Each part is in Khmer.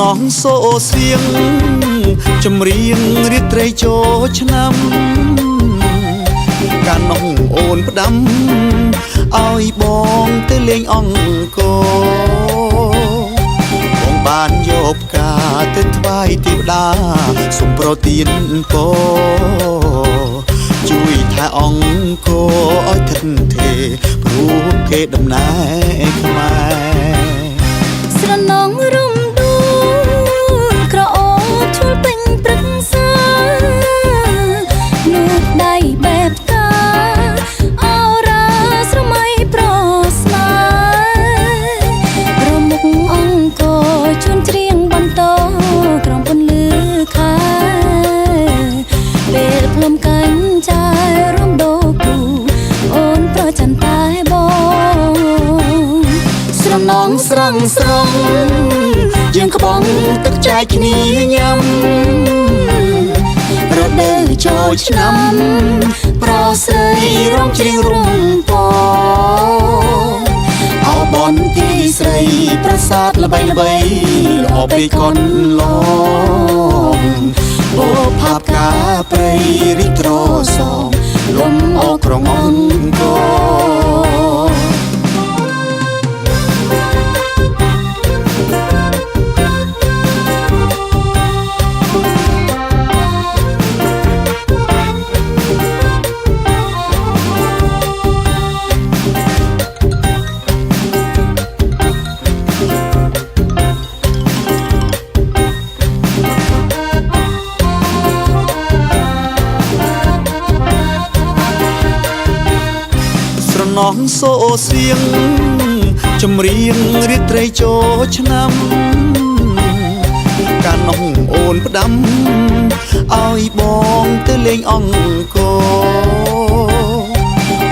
ណងសូសៀងចម្រៀងរាត្រីចូលឆ្នាំកាលនោះអូនផ្ដាំឲ្យបងទៅលេងអង្គរបងបានយកផ្កាទៅថ្វាយទេវតាសូមប្រទានពរជួយថែអង្គរឲ្យថិតថេរព្រោះគេដំណែលខ្មែរ ស្រណងរំដួលក្រអូបឈួលពេញព្រឹក្សានូបដៃបែបផ្កាអរ៉ាស្រមៃប្រស្មាប្រមុខអង្គរជួនច្រៀងបន្តក្រមពន្លឺខែពេលផ្លុំកាញ់ចែរំដូគូអូនប្រចន្តែបង ស្រណងស្រង់ស្រង់យើងក្បងទឹកចែកគ្នាញ៉ាំរដូវចូលឆ្នាំ ប្រស្រីរងច្រៀងរំពងអោបនទីស្រីប្រាសាទល្បីល្បីល្អពេកកនឡងបោផាបកាព្រៃរីកត្រសងលំអក្រងអង្គរ ស្រណោះសូសៀងចម្រៀងរាត្រីចូលឆ្នាំកាលនោះអូនផ្ដាំឲ្យបងទៅលេងអង្គរ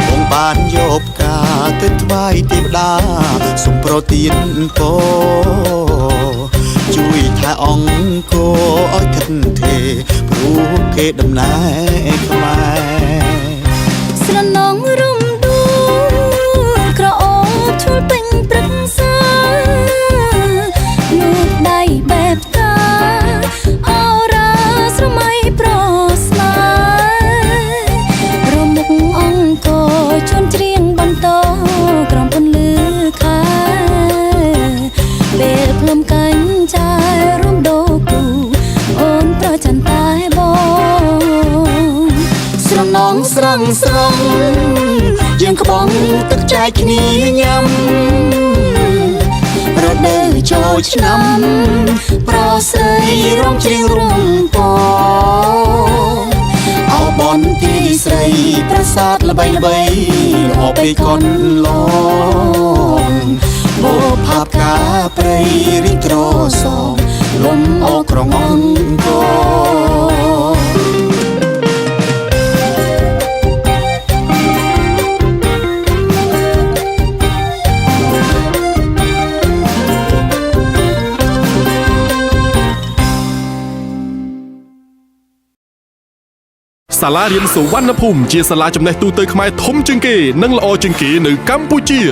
បងបានយកផ្កាទៅថ្វាយទេវតាសូមប្រទានពរជួយថែអង្គរឲ្យថិតថេរព្រោះគេដំណែលខ្មែរ ស្រណងរំដួលក្រអូបឈួលពេញព្រឹក្សានូបដៃបែបផ្កាអរ៉ាស្រមៃប្រស្មារមុខអង្គរជួនច្រៀងបន្តក្រមពន្លឺខែពេលផ្លុំកាញ់ចែរំដូគូអូនប្រចន្តែបង ស្រណងស្រង់ស្រង់យើងក្បងទឹកចែកគ្នាញ៉ាំរដូវចូលឆ្នាំ ប្រស្រីរងច្រៀងរំពងអោបនទីស្រីប្រាសាទល្បីល្បីល្អពេកកនឡងបោផាបកាព្រៃរីកត្រសងលំអក្រងអង្គរ សាលារៀនសុវណ្ណភូមិជាសាលាចំណេះទូទៅខ្មែរធំជាងគេនិងល្អជាងគេនៅកម្ពុជា។